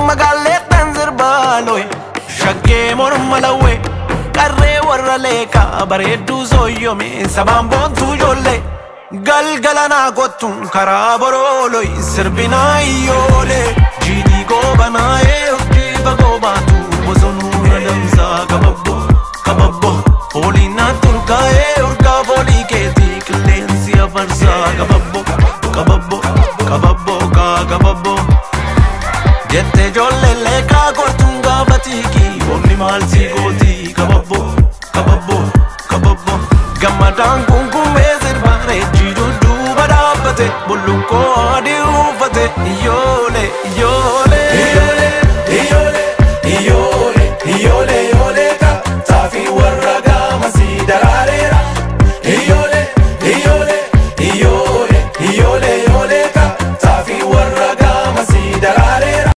Magaalleettan sirbaalooy shaggee morma lawwee qarree warra leeqaa bareedduu sooyyome sabaan boontuu ijoollee galgala naa kottuun karaa borooloy sirbinaa iyyoolee jiidhii goobanaa'ee urjii fagoo baatu bosonuu na damsaa kababbo kababbo fooliin na turkaa'ee urgaa foolii keetii qilleensi afarsaa kababbo kababbo kababbo kaa kababbo. Jette ijoollee leeqaa kortuun gaafa tiikii onni maal si gootii kababbo kababbo kababbo. Gammadaan kunkumee sirba reejjii dudduuba dhaabbate bullukkoo adii uffate iyyoolee iyyoolee.